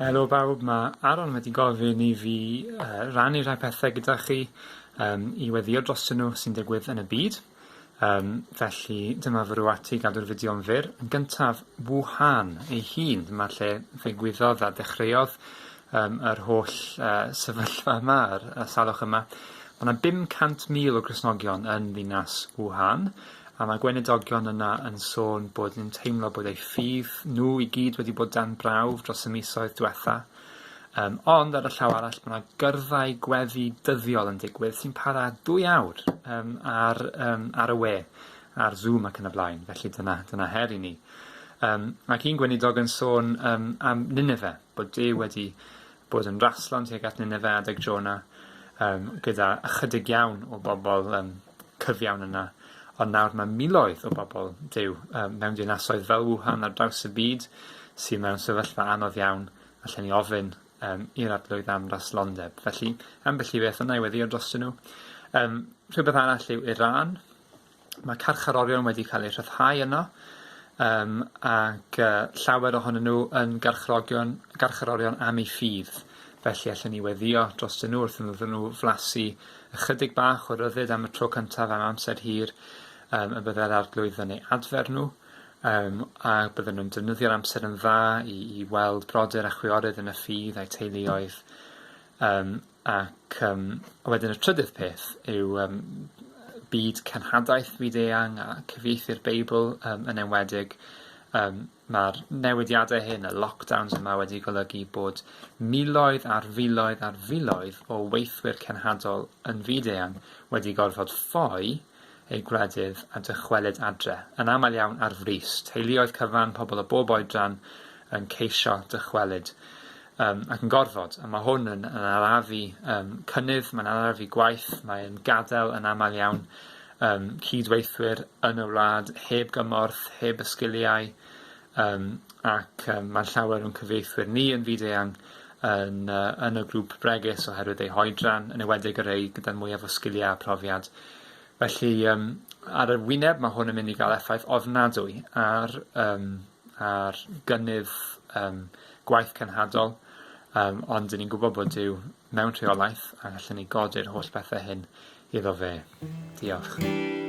Helo bawb, mae Aaron wedi gofyn i fi uh, rannu rhai pethau gyda chi um, i weddio drostyn nhw sy'n digwydd yn y byd. Um, felly dyma fwrw ati i gadw'r fideo'n fyr. Yn gyntaf, Wuhan ei hun, dyma lle ddigwyddodd a dechreuodd um, yr holl uh, sefyllfa yma, yr, y salwch yma. Mae yna 500,000 o Gristnogion yn ddinas Wuhan, A mae gweinidogion yna yn sôn bod nhw'n teimlo bod eu ffydd nhw i gyd wedi bod dan brawf dros y misoedd diwetha. Um, ond ar y llaw arall, mae yna gyrddau gweddi dyddiol yn digwydd sy'n para dwy awr um, ar, um, ar y we, ar Zoom ac yn y blaen. Felly dyna, dyna her i ni. Um, ac un gweinidog yn sôn um, am Nineveh, bod Duw wedi bod yn raslon tuag at Nineveh adeg Jonah, um, gyda ychydig iawn o bobl um, cyfiawn yna, ond nawr mae miloedd o bobl Duw um, mewn dinasoedd fel Wuhan ar draws y byd sydd mewn sefyllfa anodd iawn, allan ni ofyn um, i'r arglwydd am raslondeb. Felly, ambell i beth yna i weddio drostyn nhw. Um, rhywbeth arall yw Iran. Mae carcharorion wedi cael eu rhyddhau yno, um, ac uh, llawer ohonyn nhw yn garcharorion, garcharorion am eu ffydd. Felly allan ni weddio drostyn nhw wrth iddyn nhw flasu ychydig bach o ryddid am y tro cyntaf am amser hir, um, y byddai'r arglwydd yn ei adfer nhw, um, a bydden nhw'n defnyddio'r amser yn dda i, i weld brodyr a chwiorydd yn y ffydd a'u teuluoedd. Um, ac um, wedyn y trydydd peth yw um, byd cenhadaeth fyd-eang a cyfieithu'r Beibl um, yn enwedig. Um, Mae'r newidiadau hyn, y lockdowns yma, wedi golygu bod miloedd ar filoedd ar filoedd o weithwyr cenhadol yn fyd-eang wedi gorfod ffoi eu gwledydd a dychwelyd adre, yn aml iawn ar frys, teuluoedd cyfan, pobl o bob oedran yn ceisio dychwelyd um, ac yn gorfod. A mae hwn yn, yn arafu um, cynnydd, mae'n arafu gwaith, mae'n gadael yn aml iawn um, cydweithwyr yn y wlad heb gymorth, heb y sgiliau, um, ac um, mae llawer o'n cyfieithwyr ni yn fyd-eang yn, uh, yn y grŵp bregus oherwydd eu hoedran, yn enwedig y rei gyda'r mwyaf o sgiliau a profiad. Felly, um, ar y wyneb, mae hwn yn mynd i gael effaith ofnadwy ar, um, ar gynnydd um, gwaith cenhadol, um, ond dyn ni'n gwybod bod Duw mewn rheolaeth a gallwn ni godi'r holl bethau hyn iddo fe. Diolch.